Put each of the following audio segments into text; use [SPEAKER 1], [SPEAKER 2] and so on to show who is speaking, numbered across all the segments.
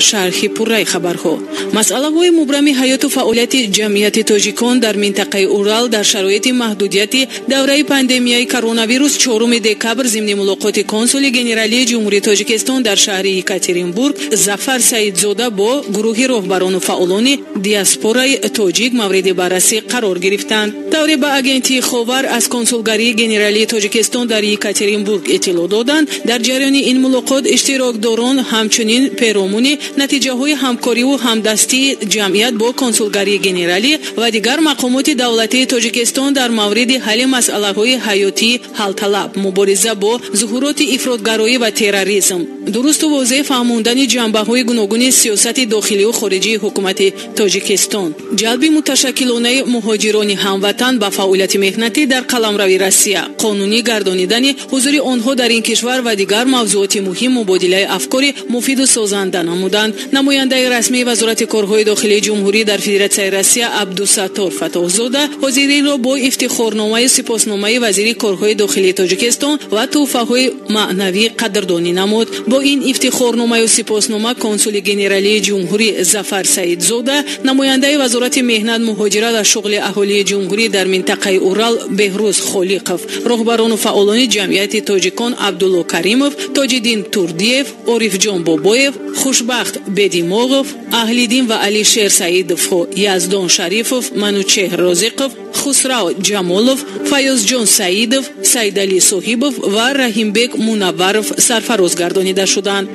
[SPEAKER 1] Шарҳи пурраи хабарҳо. Масъалаҳои мубрами ҳаёту фаъолияти ҷамъияти тоҷикон дар минтақаи Урал дар шароити маҳдудияти давраи пандемияи коронавирус 4 декабр зимни мулоқоти консули генералии Ҷумҳурии Тоҷикистон дар шаҳри Екатеринбург Зафар Саидзода бо гурӯҳи роҳбарону фаъолони диаспораи тоҷик мавриди баррасӣ қарор гирифтанд. Тавре ба агентии Ховар аз консулгарии генералии Тоҷикистон дар Екатеринбург иттилоъ доданд, дар ҷараёни ин мулоқот иштирокдорон ҳамчунин перомуни натиҷаҳои ҳамкориву ҳамдастии ҷамъият бо консулгарии генералӣ ва дигар мақомоти давлатии Тоҷикистон дар мавриди ҳалли масъалаҳои ҳаётии ҳалталаб, мубориза бо зуҳуроти ифротгароӣ ва терроризм, дурусту возеҳ фаҳмондани ҷанбаҳои гуногуни сиёсати дохилию хориҷии ҳукумати Тоҷикистон, ҷалби муташаккилонаи муҳоҷирони ҳамватан ба фаъолияти меҳнатӣ дар қаламрави Россия, қонунӣ гардонидани ҳузури онҳо дар ин кишвар ва дигар мавзӯоти муҳим мубодилаи афкори муфиду созанда намуданд. Намояндаи расмии Вазорати корҳои дохилии ҷумҳурӣ дар Федератсияи Россия Абдусаттор Фатоҳзода ҳозиринро бо ифтихорномаю сипосномаи вазири корҳои дохилии Тоҷикистон ва тӯҳфаҳои маънавӣ қадрдонӣ намуд. Бо ин ифтихорномаю сипоснома консули генералии ҷумҳурӣ Зафар Саидзода, намояндаи Вазорати меҳнат, муҳоҷират ва шуғли аҳолии ҷумҳурӣ дар минтақаи Урал Беҳрӯз Холиқов, роҳбарону фаъолони ҷамъияти тоҷикон Абдулло Каримов, Тоҷиддин Турдиев, Орифҷон Бобоев, Хушбахт Бедимоғов, Аҳлиддин ва Алишер Саидовҳо, Яздон Шарифов, Манучеҳр Розиқов, Хусрав Ҷамолов, Фаёзҷон Саидов, Саидалӣ Соҳибов ва Раҳимбек Мунавваров сарфароз гардонида шуданд.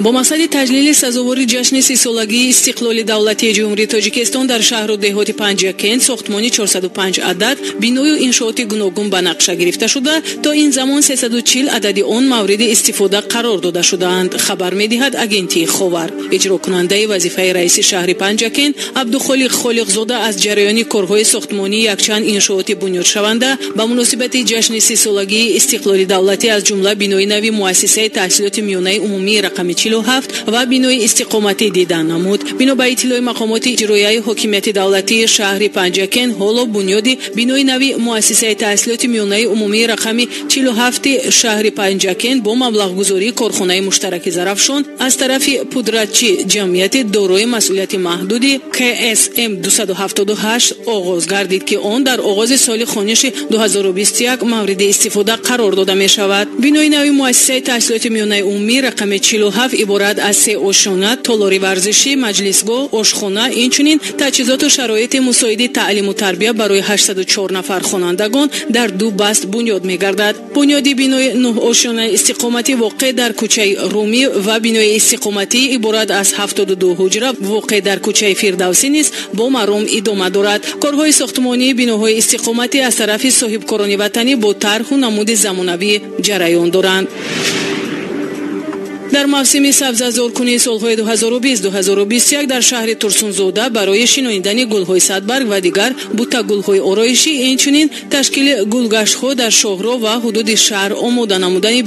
[SPEAKER 1] Бо мақсади таҷлили сазовори ҷашни 30-солагии истиқлоли давлатии Ҷумҳурии Тоҷикистон дар шаҳру деҳоти Панҷакент сохтмони 405 адад биною иншооти гуногун ба нақша гирифта шуда, то ин замон 340 адади он мавриди истифода қарор дода шудаанд, хабар медиҳад агентии Ховар. Иҷрокунандаи вазифаи раиси шаҳри Панҷакент Абдухолиқ Холиқзода аз ҷараёни корҳои сохтмонии якчанд иншооти бунёдшаванда ба муносибати ҷашни 30-солагии истиқлоли давлатӣ, аз ҷумла бинои нави муассисаи таҳсилоти миёнаи умумии рақами 47 ва бинои истиқоматӣ дидан намуд. Бино ба иттилои мақомоти иҷроияи ҳокимияти давлатии шаҳри Панҷакент, ҳоло бунёди бинои нави муассисаи таҳсилоти миёнаи умумии рақами 47 шаҳри Панҷакент бо маблағгузории корхонаи муштараки Зарафшон аз тарафи пудратчи ҷамъияти дорои масъулияти маҳдуди КСМ 278 оғоз гардид, ки он дар оғози соли хониши 2021 мавриди истифода қарор дода мешавад. Бинои нави муассисаи таҳсилоти миёнаи умумӣ рақами 47 иборат аз се ошёна, толори варзишӣ, маҷлисгоҳ, ошхона, инчунин таҷҳизоту шароити мусоиди таълиму тарбия барои 804 нафар хонандагон дар ду баст бунёд мегардад. Бунёди бинои 9 ошёнаи истиқоматӣ воқеъ дар кӯчаи Румӣ ва бинои истиқоматӣ иборат аз 72 ҳуҷра воқеъ дар кӯчаи Фирдавсӣ низ бо маром идома дорад. Корҳои сохтмонии биноҳои истиқоматӣ аз тарафи соҳибкорони ватанӣ бо тарҳу намуди замонавӣ ҷараён доранд. Дар мавсими сабзазоркунии солҳои 2020-2021 дар шаҳри Турсунзода барои шинонидани гулҳои садбарг ва дигар буттагулҳои ороишӣ, инчунин ташкили гулгаштҳо дар шоҳроҳ ва ҳудуди шаҳр омода намудани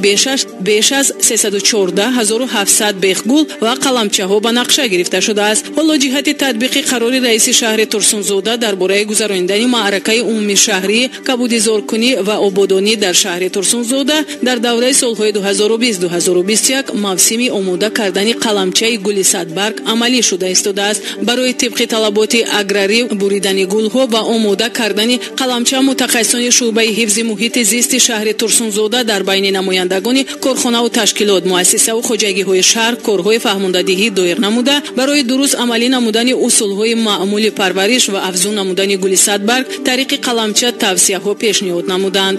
[SPEAKER 1] беш аз 314 700 бехгул ва қаламчаҳо ба нақша гирифта шудааст. Ҳоло ҷиҳати татбиқи қарори раиси шаҳри Турсунзода дар бораи гузаронидани маъракаи умумишаҳрии кабудизоркунӣ ва ободонӣ дар шаҳри Турсунзода дар давраи солҳои 2020-2021 мавсими омода кардани қаламчаи гули садбарг амалӣ шуда истодааст. Барои тибқи талаботи аграрӣ буридани гулҳо ва омода кардани қаламча мутахассисони шӯъбаи ҳифзи муҳити зисти шаҳри Турсунзода дар байни намояндагони корхонаву ташкилот, муассисаву хоҷагиҳои шаҳр корҳои фаҳмондадиҳӣ доир намуда, барои дуруст амалӣ намудани усулҳои маъмули парвариш ва афзун намудани гули садбарг тариқи қаламча тавсияҳо пешниҳод намуданд.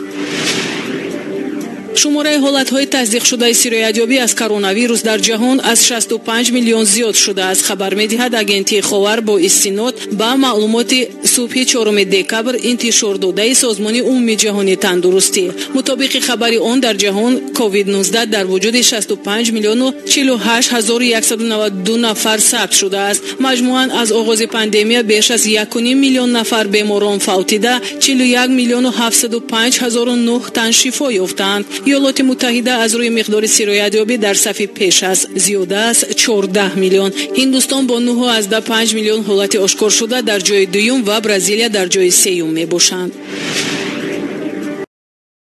[SPEAKER 1] Шумораи ҳолатҳои тасдиқшудаи сироятёбӣ аз коронавирус дар ҷаҳон аз 65 миллион зиёд шудааст, хабар медиҳад агентии Ховар бо истинод ба маълумоти субҳи 4 декабр интишордодаи Созмони умумии ҷаҳонии тандурустӣ. Мутобиқи хабари он, дар ҷаҳон COVID-19 дар вуҷуди 65 миллиону 48 ҳазору 192 нафар сабт шудааст. Маҷмӯан аз оғози пандемия беш аз 1,5 миллион нафар беморон фавтида, 41 миллиону 705 ҳазору 9 тан шифо ёфтаанд. Иёлоти Муттаҳида аз рӯи миқдори сироятёбӣ дар сафи пеш аст, зиёда аз 14 миллион. Ҳиндустон бо 9,5 миллион ҳолати ошкоршуда дар ҷои дуюм ва Бразилия дар ҷои сеюм мебошанд.